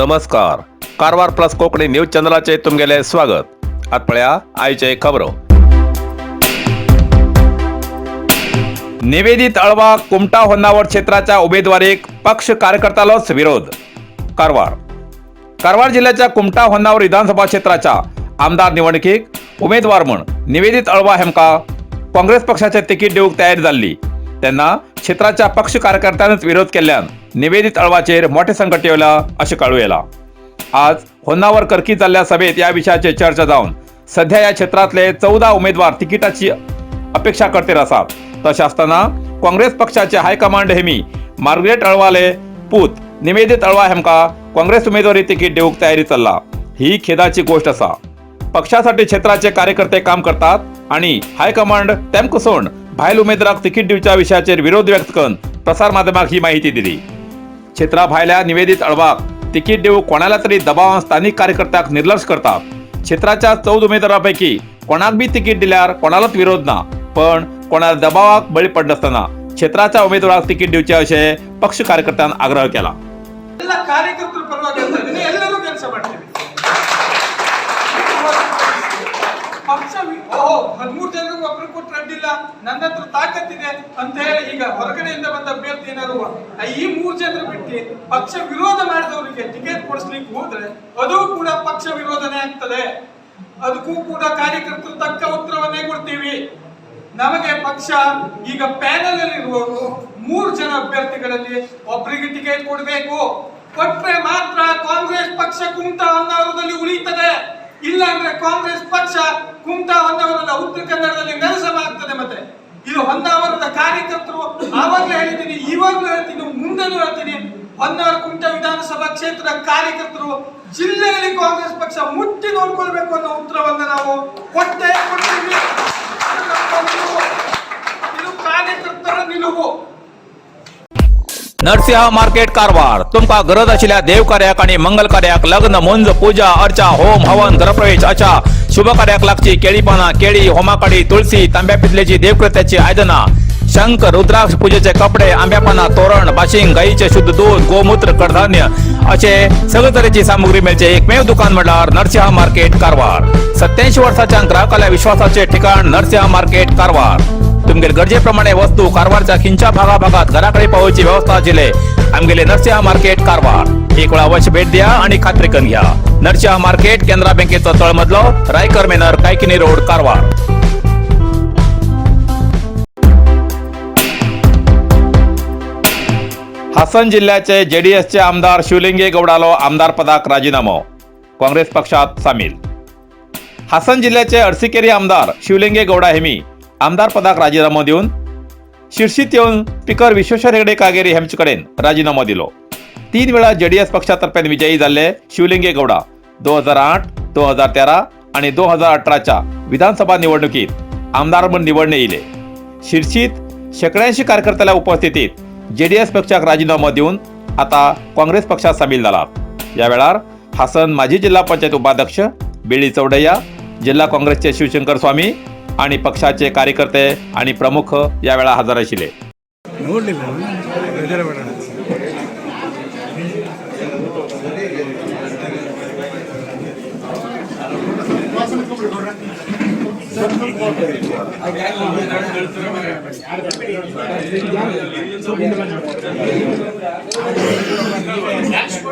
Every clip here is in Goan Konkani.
नमस्कार, कारवार प्लस कोंकणी न्यूज चॅनलाचे तुमगेले स्वागत. आत पळया आयचे खबरो. निवेदित अळवा कुमटा होन्नावर क्षेत्राच्या उमेदवारीक पक्ष कार्यकर्त्यालोच विरोध. कारवार. कारवार जिल्ह्याच्या कुमटा होन्नावर विधानसभा क्षेत्राच्या आमदार निवडणुकीक उमेदवार म्हूण निवेदित अळवा हेमका काँग्रेस पक्षाचे तिकीट दिवंक तयारी जाल्ली तेन्ना क्षेत्राच्या पक्ष कार्यकर्त्यानच विरोध केल्ल्यान निवेदित अळवाचेर मोठें संकट येयलां अशें कळूं येलां. आज होन्नावर करकी जाल्ल्या सभेत या विशयाचेर चर्चा जावन सध्या या क्षेत्रांतले 14 उमेदवार तिकिटाची अपेक्षा करतेर आसात. तशें आसतना काँग्रेस पक्षाचे हायकमांड हेमी मार्गरेट अळवाले पूत निवेदित अळवा हेमका काँग्रेस उमेदवारी तिकीट दिवंक तयारी चल्ला, ही खेदाची गोष्ट आसा. पक्षासाठी क्षेत्राचे कार्यकर्ते काम करतात आणि हायकमांड तेमकां सोडून भायल उमेदवाराक तिकीट दिवच्या विशयाचेर विरोध व्यक्त करून प्रसार माध्यमाक ही माहिती दिली. क्षेत्रा भायल्या निवेदित अळवाक तिकीट दिवंक कोणाला तरी दबावान स्थानिक कार्यकर्त्याक निर्लक्ष करतात. क्षेत्राच्या 14 उमेदवारापैकी कोणाक बी तिकीट दिल्यार कोणालाच विरोध ना, पण कोणाला दबावाक बळी पडनासतना क्षेत्राच्या उमेदवाराक तिकीट दिवचे अशें पक्ष कार्यकर्त्यान आग्रह केला. ಎಲ್ಲ ಕಾರ್ಯಕರ್ತರ ಪರವಾಗಿ ಹೇಳ್ತಾ ಇದ್ದೀನಿ, ಎಲ್ಲರೂ ಕೆಲಸ ಮಾಡ್ತೀವಿ. ಪಕ್ಷ ಓಹೋ 13 ಜನರಿಗೆ ಒಬ್ರು ಕೊಟ್ಟರೆ ಅಡ್ಡಿಲ್ಲ, ನನ್ನ ಹತ್ರ ತಾಕತ್ತಿದೆ ಅಂತ ಹೇಳಿ ಈಗ ಹೊರಗಡೆಯಿಂದ ಬಂದ ಅಭ್ಯರ್ಥಿ ಏನಾದ್ರು ಈ 3 ಜನರು ಬಿಟ್ಟು ಪಕ್ಷ ವಿರೋಧ ಮಾಡಿದವರಿಗೆ ಟಿಕೆಟ್ ಕೊಡಿಸ್ಲಿಕ್ಕೆ ಹೋದ್ರೆ ಅದು ಕೂಡ ಪಕ್ಷ ವಿರೋಧನೆ ಆಗ್ತದೆ. ಅದಕ್ಕೂ ಕೂಡ ಕಾರ್ಯಕರ್ತರು ತಕ್ಕ ಉತ್ತರವನ್ನೇ ಕೊಡ್ತೀವಿ. ನಮಗೆ ಪಕ್ಷ ಈಗ ಪ್ಯಾನೆಲ್ ಅಲ್ಲಿ ಇರುವವರು 3 ಜನ ಅಭ್ಯರ್ಥಿಗಳಲ್ಲಿ ಒಬ್ಬರಿಗೆ ಟಿಕೆಟ್ ಕೊಡಬೇಕು. ಕೊಟ್ರೆ ಮಾತ್ರ ಕಾಂಗ್ರೆಸ್ ಪಕ್ಷ ಕುಮಟಾ ಹೊನ್ನಾವರದಲ್ಲಿ ಉಳಿಯುತ್ತದೆ. ಇಲ್ಲ ಅಂದ್ರೆ ಕಾಂಗ್ರೆಸ್ ಪಕ್ಷ ಕುಮಟಾ ಹೊನ್ನಾವರದ ಉತ್ತರ ಕನ್ನಡದಲ್ಲಿ ನೆಲಸಮ ಆಗ್ತದೆ. ಮತ್ತೆ ಇದು ಹೊನ್ನಾವರದ ಕಾರ್ಯಕರ್ತರು ಆವಾಗ್ಲೇ ಹೇಳಿದ್ದೀನಿ, ಇವಾಗ್ಲೂ ಹೇಳ್ತೀನಿ, ಮುಂದೆನೂ ಹೇಳ್ತೀನಿ. ಹೊನ್ನಾವರ ಕುಮಟಾ ವಿಧಾನಸಭಾ ಕ್ಷೇತ್ರದ ಕಾರ್ಯಕರ್ತರು ಜಿಲ್ಲೆಯಲ್ಲಿ ಕಾಂಗ್ರೆಸ್ ಪಕ್ಷ ಮುಟ್ಟಿ ನೋಡ್ಕೊಳ್ಬೇಕು ಅನ್ನೋ ಉತ್ತರವನ್ನ ನಾವು ಕೊಟ್ಟೇ ಕೊಡ್ತೀವಿ. ಇದು ನಮ್ಮ ನಿಲುವು. ಇದು ಕಾರ್ಯಕರ್ತರ ನಿಲುವು. नरसिंह मार्केट कारवार. तुमकां गरज आशिल्ल्या देव कार्याक आनी मंगल कार्याक, लग्न, मुंज, पूजा अर्चा, होम हवन, गृहप्रवेश अशा शुभ कार्याक लागची केळी पानां, केळी, होमाकाडी, तुळसी, तांब्या पितलेची देवकृत्याची आयदनां, शंख, रुद्राक्ष, पूजेचे कपडे, आंब्या पानां, तोरण, बाशिंग, गायीचे शुद्ध दूध, गोमूत्र, कडधान्य असे सगळे तरेची सामुग्री मेळचे एकमेव दुकान म्हणल्यार नरसिंह मार्केट कारवार. 87 वर्साच्या ग्राहकाल्या विश्वासाचे ठिकाण नरसिंह मार्केट कारवार. तुमगेले गरजेप्रमाणे वस्तू कारवारच्या खिंच्या भागा भागात घराकडे पावोवची व्यवस्था आशिल्ले आमगेले नरसिंह मार्केट कारवार. एक वेळा अवश्य भेट द्या आणि खात्री करून घ्या. नरसिंह मार्केट, केनरा बँकेचो तळमजलो, रायकर मेनर, कायकिनी रोड, कारवार. हासन जिल्ह्याचे जेडीएसचे आमदार शिवलिंगे गौडालो आमदार पदाक राजीनामो, काँग्रेस पक्षात सामील. हासन जिल्ह्याचे अरसीकेरी आमदार शिवलिंगे गौडा हेमी आमदार पदाक राजीनामो दिवन शिरशीत येवन स्पीकर विश्वेश्वर हेगडे कागेरी हेमचे कडेन राजीनामो दिलो. 3 वेळा जेडीएस पक्षातर्फे विजयी जाल्ले शिवलिंगे गौडा 2008, 2013 आणि 2018च्या विधानसभा निवडणुकीत आमदार म्हूण निवडणे येयले. शिरशीत शेकड्यांशी कार्यकर्त्याच्या उपस्थितीत जेडीएस पक्षाक राजीनामो दिवन आता काँग्रेस पक्षात सामील जाला. या वेळार हासन माजी जिल्हा पंचायत उपाध्यक्ष बेळी चौडय्या, जिल्हा काँग्रेसचे शिवशंकर स्वामी आणि पक्षाचे कार्यकर्ते आणि प्रमुख या वेळा हजर आशिल्ले. ನೋಡಲಿಲ್ಲ, ಬೇಜಾರ ಬೇಡ.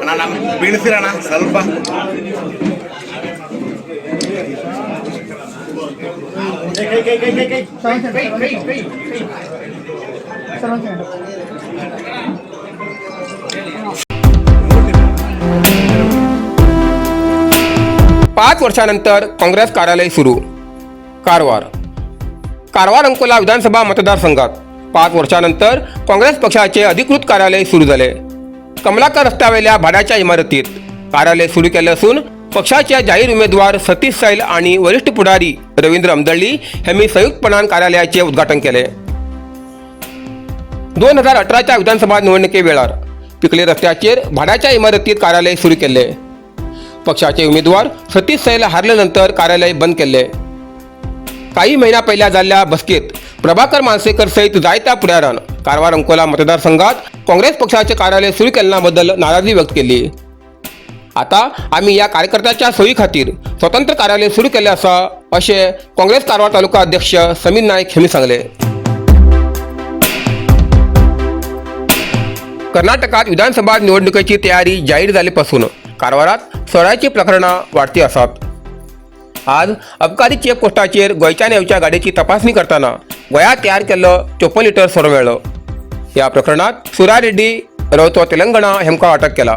ಅಣ್ಣ, ನಮ್ಗೆ ಬೀಳ್ಸಿರಣ್ಣ ಸ್ವಲ್ಪ. 5 वर्षानंतर काँग्रेस कार्यालय सुरू. कारवार. कारवार अंकोला विधानसभा मतदारसंघात 5 वर्षानंतर काँग्रेस पक्षाचे अधिकृत कार्यालय सुरू झाले. कमलाकर रस्त्यावेल्या भाड्याच्या इमारतीत कार्यालय सुरू केले असून पक्षाचे जाहीर उमेदवार सतीश सैल आणि वरिष्ठ पुढारी रवींद्र अमदळ्ळी यांनी संयुक्तपणान कार्यालयाचे उद्घाटन केले. 2018च्या विधानसभा निवडणुके वेळार पिकले रस्त्याचेर भाड्याच्या इमारतीत कार्यालय सुरू केले. पक्षाचे उमेदवार सतीश सैल हारल्यानंतर कार्यालय बंद केले. काही महिन्या पहिल्या जाल्ल्या बसकेत प्रभाकर मानसेकर सहित जायत्या फुडारान कारवार अंकोला मतदारसंघात काँग्रेस पक्षाचे कार्यालय सुरू केल्याबद्दल नाराजी व्यक्त केली. आता आमी ह्या कार्यकर्त्याच्या सोयी खातीर स्वतंत्र कार्यालय सुरू केल्लें आसा अशें काँग्रेस कारवार तालुका अध्यक्ष समीर नायक हांणी सांगलें. कर्नाटकात विधानसभा निवडणुकीची तयारी जाहीर जाले पासून कारवारात सोऱ्याची प्रकरणां वाडती आसात. आज अबकारी चेकपोस्टाचेर गोंयच्यान येवच्या गाडयेची तपासणी करतना गोंयांत तयार केल्लो 54 लिटर सोरो मेळ्ळो. ह्या प्रकरणात सुरा रेड्डी रवतो तेलंगणा हेमकां अटक केला.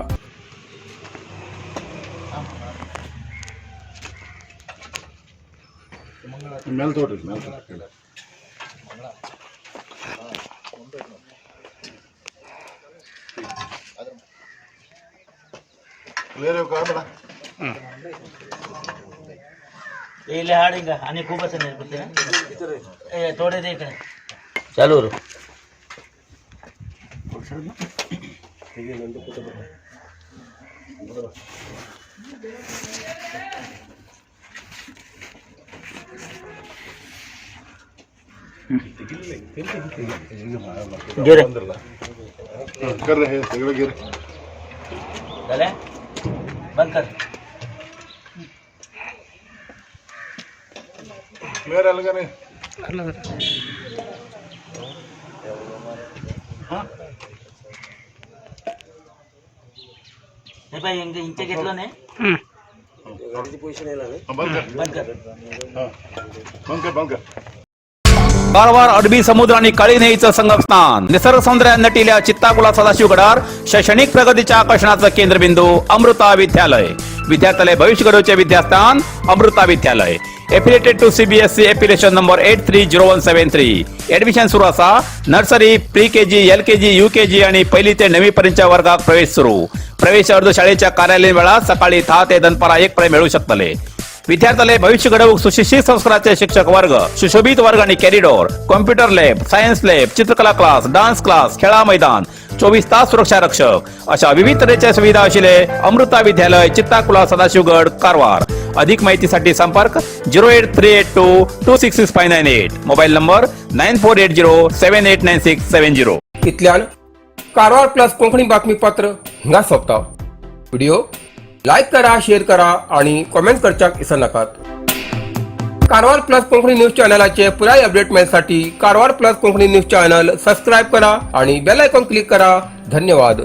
इले हाड हिंगा आणि खूपच नाही ए थोडे दे इकडे चालू रो. कर रे सगळं गिर. झाल्या, बंद कर. क्लिअर आलं का नाही? हे बाई हिंग हिंचे घेतलं नाही. बंद कर. बंद कर. बंद कर, बंद कर. कारवार अरबी समुद्र आणि काळी न्हंयेचं संगमस्थान, निसर्ग सौंदर्यात नटिल्या चित्ताकुला सदाशिवगडावर शैक्षणिक प्रगतीच्या आकर्षणाचं केंद्रबिंदू अमृता विद्यालय. विद्यार्थ्यालय भविष्य घडवचे विद्यास्थान Amrita Vidyalaya. Affiliated to CBSE, affiliation number 830173. Admission सुरू असा. Nursery, pre KG, L K G, U K G आणि पहिली ते नववी पर्यंतच्या वर्गात प्रवेश सुरू. प्रवेश अर्ज शाळेच्या कार्यालयीन वेळात सकाळी 10 ते दनपारा 1 पर्यंत मिळू शकतले. विद्यार्थ्याला भविष्य घडवूक सुशिक्षित संस्काराचे शिक्षक वर्ग, सुशोभित वर्ग आणि corridor, computer lab, science lab, चित्रकला क्लास, डान्स क्लास, खेळा मैदान, 24 तास सुरक्षा रक्षक अशा विविध तऱ्हेच्या सुविधा असलेले अमृता विद्यालय, चित्ताकुला, सदाशिवगड, कारवार. अधिक माहितीसाठी संपर्क 08382266598, mobile number 9480789670. इतल्यान कारवार प्लस कोंकणी बातमीपत्र हिंगा सोंपता. व्हिडिओ लायक करा, शेअर करा आणि कॉमेंट करच्याक विसरनाकात. कारवार प्लस कोंकणी न्यूज चॅनलाचे पुराय update मेळसाठी Karwar plus Konkani news channel subscribe करा आणि बेल आयकॉन क्लिक करा. धन्यवाद.